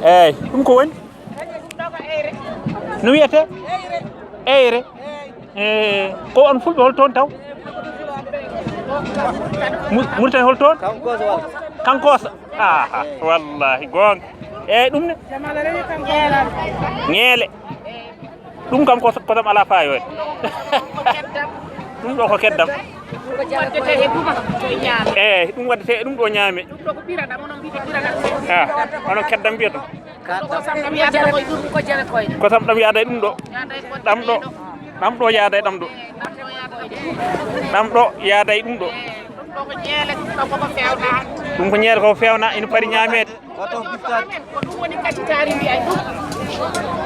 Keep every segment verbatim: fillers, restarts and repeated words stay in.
Eeyi, ɗum ko woni? No wiyetee? Eyre. Eeyi, ko on fulɓe hol toon taw? Mu-, Mauritanie hol toon? Kankoosa walla? Kankoosa. Aha, wallahi, goonga. Eeyi, ɗum ne? Ñeele. Ɗum kam ko, ko ɗam alaa faayoore. Ɗum ɗo ko keddam. Eeyi, ɗum waɗetee e ɗum ɗo ñaame. Ah, onon keddam mbiyaton. Kosam ɗam yaada e ɗum ɗo. Ɗam ɗo. Ɗam ɗo yaada e ɗam ɗo. Ɗam ɗo yaada e ɗum ɗo. Ɗum ko ñeele ko feewna, ina fari ñaameede.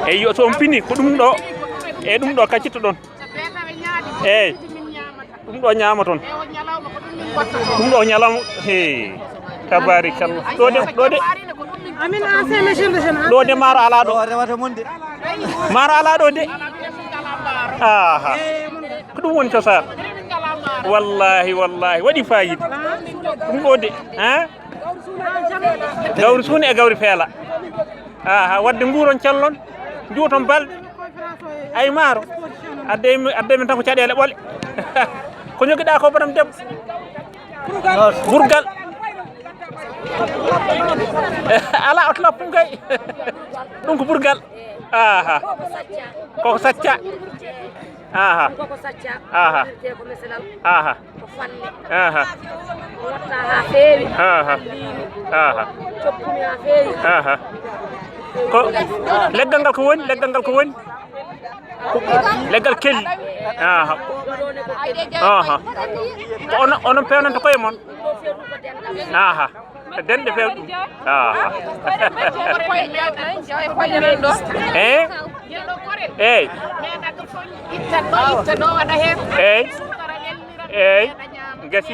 Eyi, yo, so on pini, ko ɗum ɗo, e ɗum ɗo kaccitto ɗon. Eeyi, ɗum ɗo ñaamaton. Ɗum ɗo ñalawma, he, tabaarikalla. Ɗo de, ɗo de. Amin, ancien monsieur le jeune. Ɗo de maaro alaa ɗo. Ɗo rewata mon de. Maaro alaa ɗo de. Aha. Ko ɗum woni cosaan. Wallahi, wallahi. Waɗi fayida. Ɗum ɗo de. Hein? Gawri suuna e gawri feela. Aha, wadde nguuron callon. Njuuton balɗe. Ay maaro. Adde mi, adde min tan ko caɗeele ɓole. Ko ñogiɗa ko bonam debbo. Burgal. Ala o tlappum kay. Ɗum ko burgal. Aha. Koko sacca. Aha. Koko sacca. Aha. Wirte ko meselal. Aha. Ko falle. Aha. Watta ha feewi. Aha. Liimi. Aha. Coppumi ha feewi. Aha. Ko leggal ngal ko woni? Leggal ngal ko woni? Ko leggal kelli. Aha. Aha. Ko onon, onon pewnanta koye mon. Aha. Denɗe few ɗum. Aha. Eh? Eeyi. Eeyi. Eeyi. Gasi.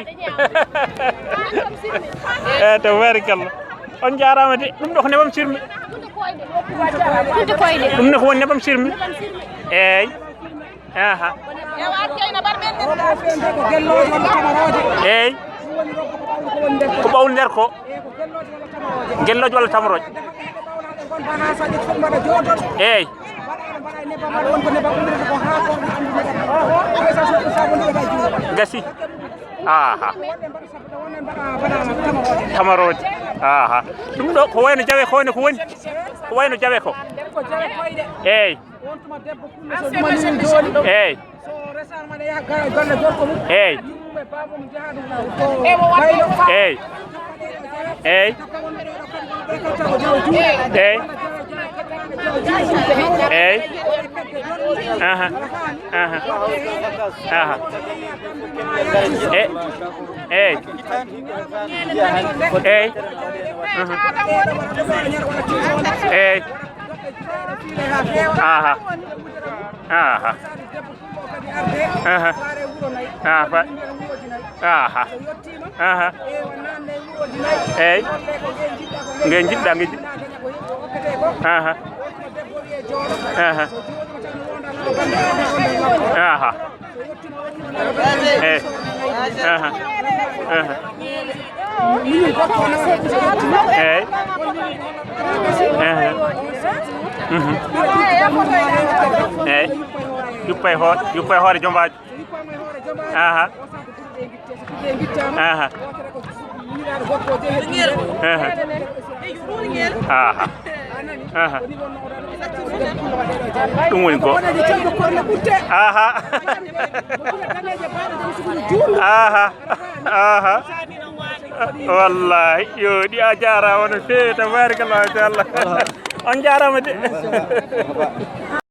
Eh, tabarakallah. On jaaraama de. Ɗum ɗo ko nebam sirmi. Ɗum ne ko woni nebam sirmi. Eeyi. Aha. Eeyi. Ko ɓawli nder ko. Gellooje walla tamarooje. Eeyi. Gasi. Aha. Tamarooje. Aha. Ɗum ɗo ko wayno jawe ko ne ko woni? Ko wayno jawe ko. Eeyi. Eeyi. Eeyi. Eeyi. Eeyi. Eeyi. Eeyi. Aha. Aha. Aha. E-, eeyi. Eeyi. Aha. Eeyi. Aha. Aha. Aha. Aha. Aha. Aha. Eeyi. Nge njiɗɗa, nge njiɗɗa. Aha. Aha. Aha. Eeyi. Aha. Aha. Eeyi. Aha. Mhm. Eeyi. Yuppa e hoore, yuppa e hoore jombaajo. Aha. Aha. Aha. Aha. Aha. Ɗum woni ko. Aha. Aha. Aha. Wallahi, yo, ɗi a jaaraama no feewi, tabarakallah, machallah. On jaaraama de.